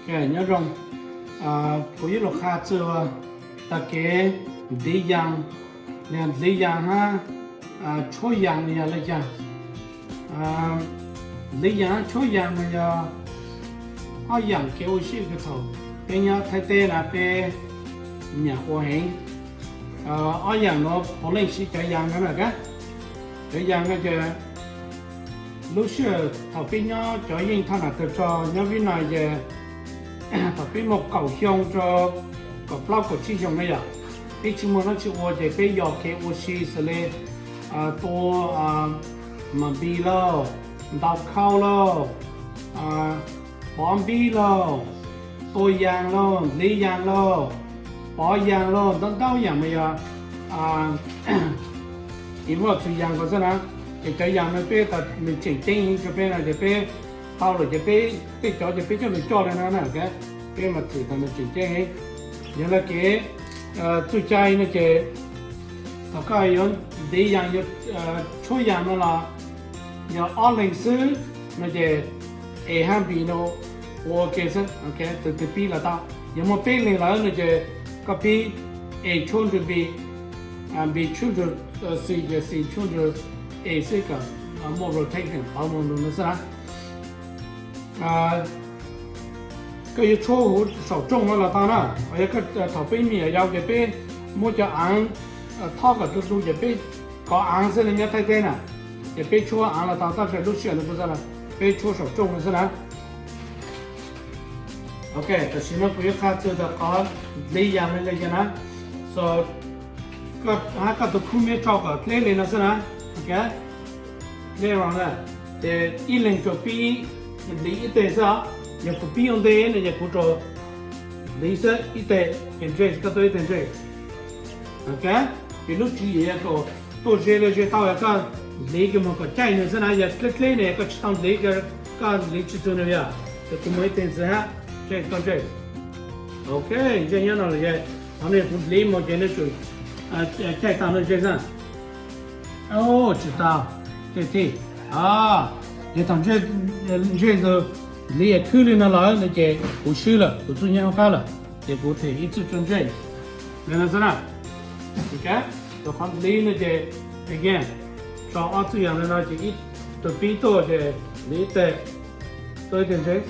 Nyob zoo, kuv yuav lug qha txug tag kev dliv yaas, dliv yaas hab tshuab yaas no yog le caag. Dliv yaas hab tshuab yaas no yog ob yaam kev ua si kws thaum peb nyob Thaib teb na peb nyam ua heev. Ob yaam nuav puav leej siv cov yaas no na. Cov yaas no ces lub sij hawm thaum peb nyob cov yeej thoj nam tawg rog nyob Vib Nais ces thaum peb muaj kaum xyoo rau kaum plaub kaum tsib xyoo na yom, peb tsis muaj dlaab tsi ua ces peb yog kev ua si xws le tua mas npis lauj, ntaus khau lauj, pov npib lauj, tua yaas lauj, dliv yaas lauj, pov yaas lauj, ntau ntau yaam mas yog involve txug yaas ko xwb na. Ces cov yaas no peb tas nws tseem ceeb rau peb no ces peb tau lawm ces peb tej cov ces peb coj lug coj le no na. Peb mas thwm tas nws tseem ceeb heev. Yog le kev txuj cai no ces thaum koj yuav dliv yaas yuav tshuab yaas no los yog ob leeg xwb no ces A hab B no ua ua ke xwb, tug twg pib los tau. Yog muaj peb leeg lawm no ces koj pib A tshuab nrug B, B tshuab nrug C, ces C tshuab nrug A xwb kom muaj rotation qhov moog nrug no xwb na. Koj yuav tshuab huv saum rooj no los tau na, ho yog koj thaum peb me nyuam yaus ces peb muab cov aav thob kom du du ces peb kov aav xwb na, nyob Thaib teb na, ces peb tshuab aav los tau, tab sis lub sij hawm no kuv xav peb tshuab saum rooj no xwb na. Ok, tam sim no kuv yuav qha txug tau qhov dliv yaas le le na. So koj hab koj tug khub meb tso kom dleb le no xwb na. Ok, dleb no na, ces ib leeg tsuas pib dliv ib teg xwb os. Yog kuv pib ua ntej no ces kuv tsuas dliv xwb ib teg, ces James koj tuaj ib teg James. Ok, ces lub tswv yim yog kom tuaj ze le ze tau, yog koj dliv kws moog kom caij nws xwb na, yog dleb dleb ne koj tsis tau dliv, koj dliv tsis txug nws yog, ces kuv moog ib teg ntxiv hab, James koj James. Ok, James nyob no lawm, qhov no kuv dliv moog ces nws tsuas caij tau no James na. Tsis tau, James thiaj, yog thaum James dliv khwb le no lawm no ces kuv swb lawm, kuv txuj nyab qab lawm, ces kuv them ib txuj rua James le no xwb na. Rua qhov dliv no ces, again, tso ob txuj yaam le no ces ib tug pib tuaj ces dliv ib teg, tuaj ib teg James,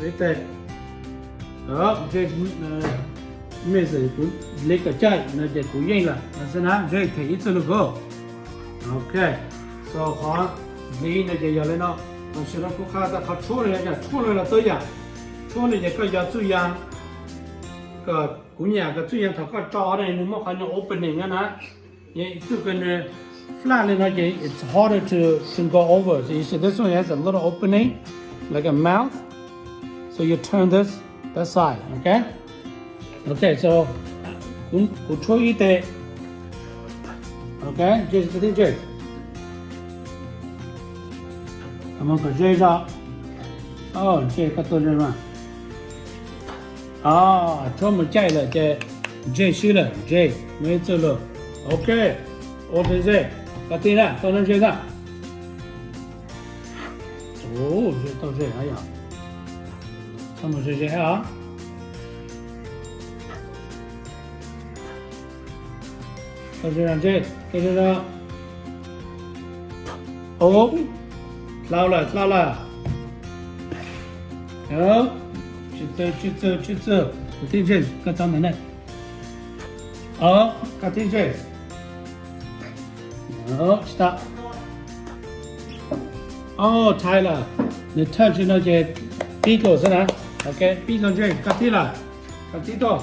ib teg, James, kuv dliv kom caij no ces kuv yeej lawm no xwb na, James them ib txuj lug kuv. Ok, so qhov dliv no ces yog le no. Tam sim no kuv qha tas qhov tshuab no yog tshuab no los tau yam. Tshuab no ces koj yog txuj yaas, kuv nyam kom txuj yaas thaum koj tso ne nws muaj qhov nyuag opening na. Yog txuj kws nws flat le no ces it's harder to, to go over. So you see this one has a little opening, like a mouth. So you turn this, that side, ok? Ok, so kuv tshuab ib teg. Ok, James, koj tib James. Moog kom ze zog. James koj tuaj ze mas. Tshuab moog caij lawm ces James swb lawm, James moog ib txuj lug. Ok, ua teg James, koj tib na, koj nab ze na. Ze tau ze na yog. Txhob moog ze ze os. Tau ze, tau ze. Dlhau lawm, dlhau lawm. Tswj txug, tswj txug, tswj txug. Koj tib ze, koj txhob ntawm ne. Koj tib ze. Tsis tau. Thaiv lawm. Nws thawj tsi no ces pib dlua xwb na. Ok, pib dlua ze, koj tib lawm. Koj tib tuaj.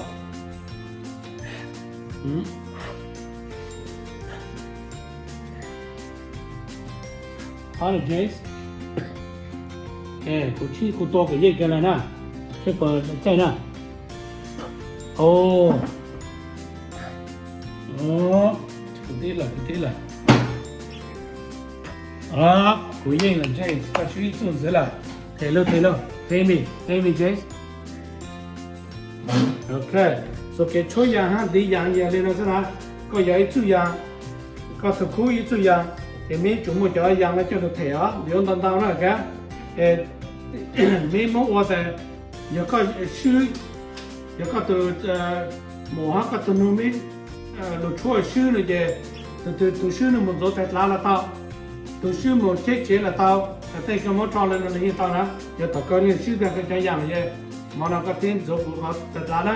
Qhov no James. Kuv tshib kuv tua kom yeej kag lawm na. Seb puas caij na. Kuv tib lawm, kuv tib lawm. Kuv yeej lawm James, koj swb ib txuj ntxiv lawm. Them lug, them lug, them me, them me James. Ok, so kev tshuab yaas hab dliv yaas yog li no xwb na. Koj yog ib txuj yaas, koj tug khub ib txuj yaas, ces meb tsuas muaj cov yaas no coj lug them os, yuav ntau ntau na. Es Meb muab ua tas yog koj swb, yog koj tus muam hab koj tus nug meb lug tshuab swb no ces tus, tus swb nws mus ntxuav tag dlav los tau, tus swb mus cheb tsev los tau, tej koj muab tso le no nws yeej tau na. Yog tom kawg nws swb tag koj cov yaam los, hmo no koj tib ntxuav kuv qhov tag dlav na.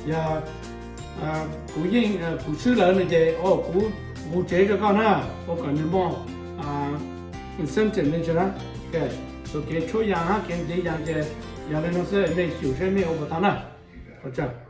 Yog kuv yeej, kuv swb lawm no ces kuv nqus tsev rau koj na, ua kom nws muaj incentive ne, tus kev tshuab yaas hab kev ntiv yaas ces yog le no xwb, mej xyum saib mej ua puas tau na. Ua tsaug.